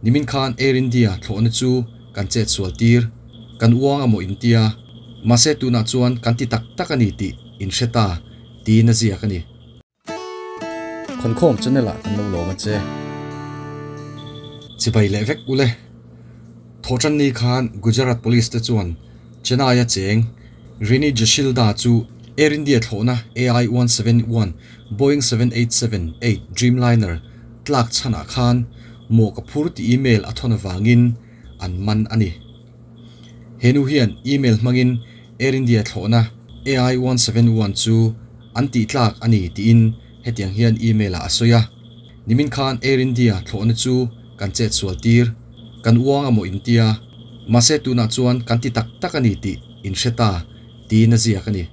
Nimin khan Air India thlawhna chu kan chet sual tir, kan uang a maw intia, mahse tunah chuan kan ti tak tak a ni tih in hre ta, tiin a ziak a ni. Khawnkhawm channel ah kan lo lawm a che. Chibai leh vek ule. Thawhtanni khan Gujarat Police te chuan Chennai a cheng Rini Jashilda chu Air India thlawhna AI 171 Boeing 7878 Dreamliner tlak chhanah khan mawh ka phur tih email a thawn avangin an man a ni. He nu hian email hmangin Air India thlawhna AI 171 chu an tih tlak a ni tiin hetiang hian email ah a sawi a, Nimin khan Air India thlawhna chu kan chet sual tir, kan uang a maw intia, mahse tunah chuan kan ti tak tak a ni tih in hre ta tiin a ziak a ni.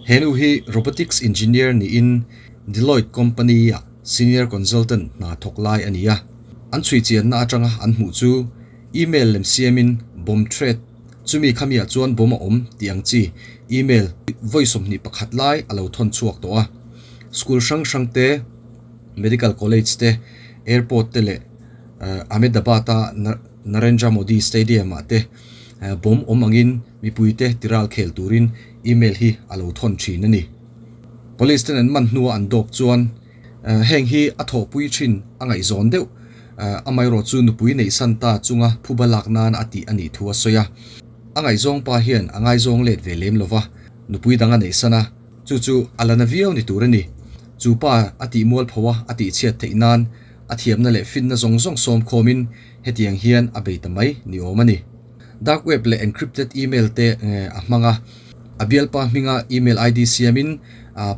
He nu hi Robotics Engineer niin Deloitte company-ah Senior Consultant hna thawk lai a ni a, an chhui chianna atanga an hmuh chu email lem siamin bomb threat chumi khamiah chuan bomb a awm tih ang chi email vawi 21 lai a lo thawn chhuak tawh a. School hrang hrang te, Medical College te, Airport te leh Ahmedabad-a Narendra Modi Stadium-ah te bomb awm angin mipuite tiral khel turin email hi a lo thawn thin a ni. Police ten an man hnua an dawp chuan heng hi a thawhpui thin a ngaihzawn deuh, amaherawh chu nupui neihsan ta chunga phuba lak nan a tih a nih thu a sawi a. A ngaihzawng pa hian a ngaizawng let ve lem lova, nupui dang a neihsan a, chu chu a la na viau ni tur a ni. Chu pa a tih mualpho a, a tihchhiat theih nan a thiamna leh finna zawng zawng sawm khawmin hetiang hian a bei ta mai ni awm a ni. Dark web leh encrypted email te a hmang a, a bialpa hminga email ID siamin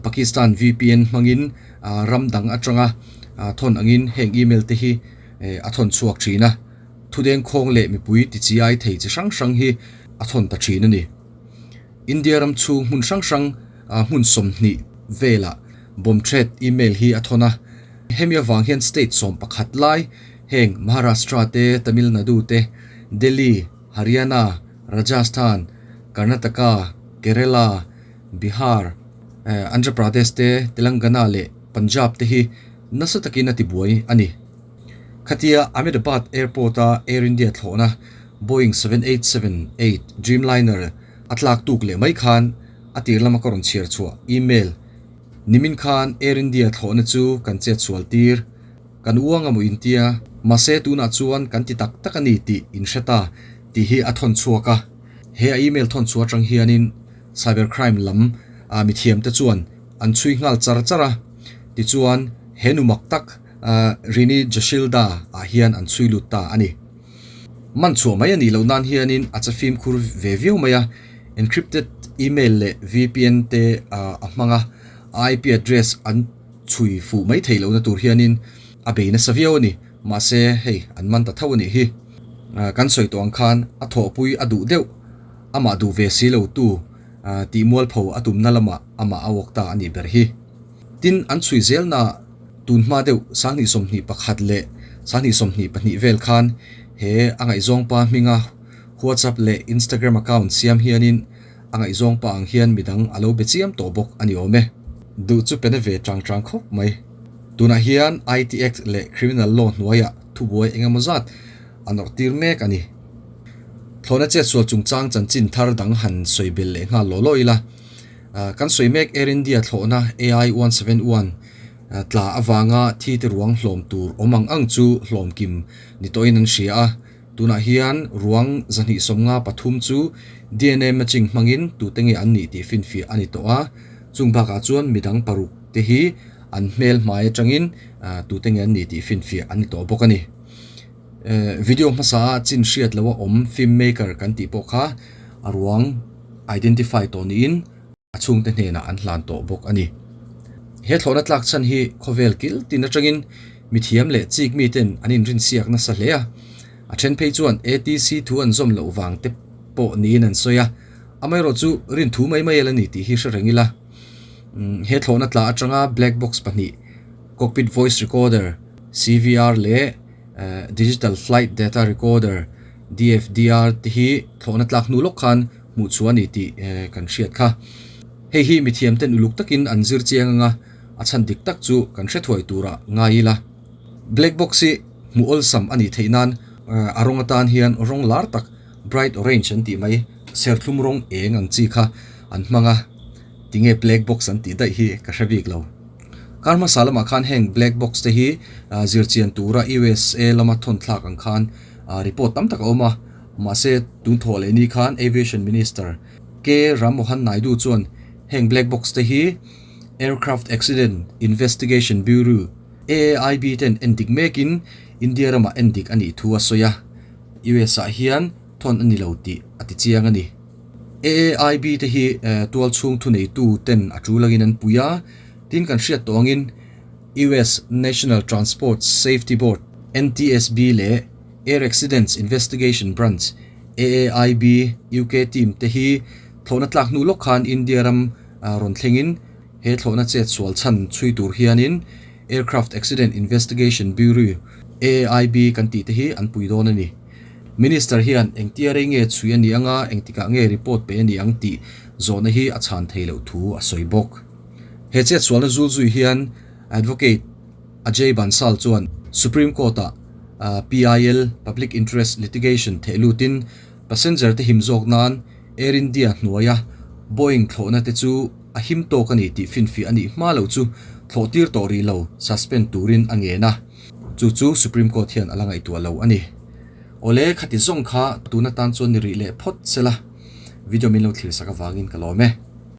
Pakistan VPN hmangin ram dang atanga thawn angin heng email te hi a thawn chhuak thin a, thudeng khawng leh mipui tichi ai thei chi hrang hrang hi a thawn ta thin a ni. India ram chhung hmun hrang hrang hmun 20 velah bomb threat email hi a thawn a, hemi avang hian state 11 lai Heng Maharashtra te, Tamil Nadu te, Delhi, Haryana, Rajasthan, Karnataka, Kerala, Bihar, Andhra Pradesh te, Telangana leh Punjab te hi nasa takin a tibuai a ni. Khatia Ahmedabad Airport-a Air India thlawhna Boeing 7878 Dreamliner a tlak tuk leh mai khan a tir lama ka rawn chhiar chhuah email nimin khan Air India thlawhna chu kan chet sual tir. Kan uang a maw intia, mahse tunah chuan kan ti tak tak a ni tih in hre ta tih hi a thawn chhuak a. He a email thawn chhuah atang hianin cyber crime lam a mithiam te chuan an chhui nghal char char a, tichuan he nu mak tak Rini Jashilda ah hian an chhui lut ta a ni. Man chhuah mai a nih loh nan hianin a che fimkhur ve viau mai a, encrypted email leh VPN te a hmang a, IP address an chhui fuh mai theih lohna tur hianin a bei nasa viau a ni. Mahse, hei an man ta tho a nih hi. Kan sawi tawh ang khan a thawhpui a duh deuh, amah duh ve si lo tu tih mualpho a tumna lamah amah a awk ta a nih ber hi. Tin, an chhui zelna tun hma deuh 2021 leh 2022 vel khan he a ngaihzawngpa hminga WhatsApp leh Instagram account siam hianin A ngaihzawng pa ang hian midang a lo be chiam tawh bawk a ni awm e. Duh chu pe na ve chang chang khawp mai. Tunah hian IT Act leh Criminal Law hnuaiah thubuai eng emaw zat a nawrh tir mek a ni. Thlawhna chetsual chungchang chanchin thar dang han sawi belh leh nghal law law ila. Kan sawi mek Air India thlawhna AI 171 tla avanga thi te ruang hlawm tur awm ang ang chu hlawm kim ni tawhin an hria a. Tunah hian ruang 253 chu dna matching hmangin tute nge an nih tih finfiah a ni tawh a, chung bakah chuan midang paruk te hi an hmel hmai atangin tute nge an nih tih finfiah an ni tawh bawk a ni. Video hmasa a chin hriat loha awm film maker kan tih pawh kha a ruang identify tawh niin, a chhungte hnenah an hlan tawh bawk a ni. He thlawhna tlak chhan hi khawvel kil tin atangin mithiam leh chik miten an inrinsiak nasa hle a, a then phei chuan ATC thu an zawm loh vang te pawh niin an sawi a, amaherawh chu rin thu mai mai el a ni tih hi hre reng ila. He thlawhna tla atanga black box pahnih, cockpit voice recorder, CVR, leh digital flight data recorder, DFDR, te hi thlawhna tlak hnu lawk khan hmuh chhuah a ni tih kan hriat kha. Hei hi mithiam ten uluk takin an zir chiang anga a chhan dik tak chu kan hre thuai turah ngai ila. Black box hi Hmuh awlsam a nih theih nan a rawng atan hian rawng lar tak bright orange an tih mai serthlum rawng eng ang chi kha an hmang a, tinge black box an tih daih hi ka hre bik lo. Kar hmasa lamah khan heng black box te hi zirchian tura USA lama thawn thlak ang khan report tam tak a awm a, mahse tun thawh leh ni khan Aviation Minister K Rammohan Naidu chuan heng black box te hi Aircraft Accident Investigation Bureau, AAIB, ten endik mekin India ramah endik a nih thu a sawi a, US ah hian thawn a ni lo tih a ti chiang a ni. AAIB te hi tual chhung thuneitu ten a tul angin an pui a, tin kan hriat tawh angin US National Transport Safety Board, NTSB, leh Air Accidents Investigation Branch, AAIB, UK team te hi thlawhna tlak hnu lawk khan India ram rawn thlengin he thlawhna chet sual chhan chhui tur hianin Aircraft Accident Investigation Bureau, AAIB, kan tih te hi an pui dawn a ni. Minister hian engtia rei nge chhui a nih anga engtikah nge report pe a nih ang tih zawhna hi a chhan thei loh thu a sawi bawk. He chet sualna zul zui hian Advocate Ajay Bansal chuan Supreme Court-ah PIL, Public Interest Litigation, theh lutin passenger te him zawk nan Air India hnuaia Boeing thlawhna te chu a him tawk a ni tih finfiah a nih hma lo chu thlawh tir tawh rih lo, suspend turin a ngen a, chu chu Supreme Court hian a la ngaihtuah lo a ni. Awle, khati zawng kha tun atan chuan ni rih leh phawt se la, video min lo thlir sak avangin ka lawm e.